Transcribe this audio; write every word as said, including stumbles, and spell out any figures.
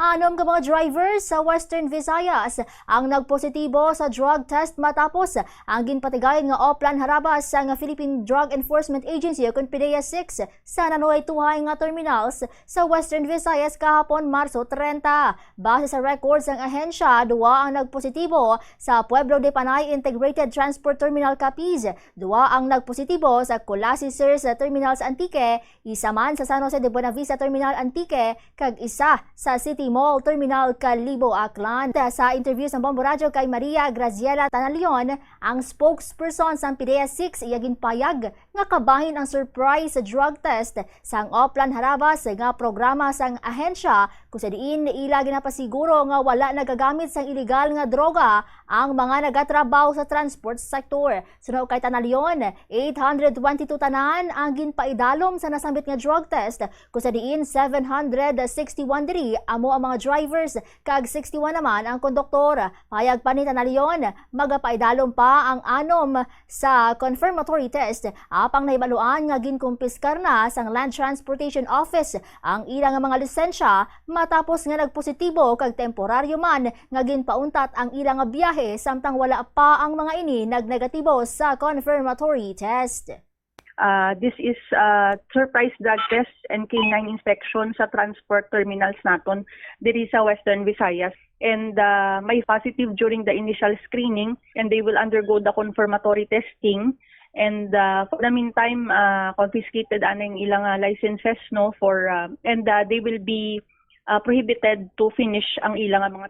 Anom ka mga driver sa Western Visayas ang nagpositibo sa drug test matapos ang ginpatigayon nga Oplan Harabas sang Philippine Drug Enforcement Agency o kon PDEA six sa nanuhay-tuhay nga terminals sa Western Visayas kahapon, Marso treinta. Base sa records sang ahensya, duwa ang nagpositibo sa Pueblo de Panay Integrated Transport Terminal, Capiz, duwa ang nagpositibo sa Culasi Sur sa Terminal sa Antique, isa man sa San Jose de Buenavista Terminal, Antique, kag isa sa City Mall Terminal, Kalibo, Aklan. Sa interview sa Bombo Radyo kay Maria Graziela Tanalion, ang spokesperson sang PDEA six, iya ginpayag nga kabahin ang surprise drug test sang Oplan Harabas nga programa sang ahensya, kung sa diin ila ginapasiguro nga wala nagagamit sang iligal nga droga ang mga nagatrabaho sa transport sector. Suno kay Tanalion, eight hundred twenty-two tanan ang ginpaidalom sa nasambit nga drug test, kung sa diin seven hundred sixty-one diri amo ang mga drivers kag sixty-one naman ang konduktor. Pahayag pa ni Tanalion, magapaidalom pa ang anom sa confirmatory test, apang nahibaluan nga ginkumpiskar na sang Land Transportation Office ang ila nga mga lisensya matapos nga nagpositibo kag temporaryo man nga ginpauntat ang ila nga biyahe, samtang wala pa ang mga ini nagnegatibo sa confirmatory test. Uh, this is uh, surprise drug test and canine inspection sa transport terminals naton diri sa Western Visayas. And uh, may positive during the initial screening, and they will undergo the confirmatory testing. And uh, for the meantime, uh, confiscated aning ilang uh, licenses, no, for uh, and uh, they will be uh, prohibited to finish ang ilang uh, mga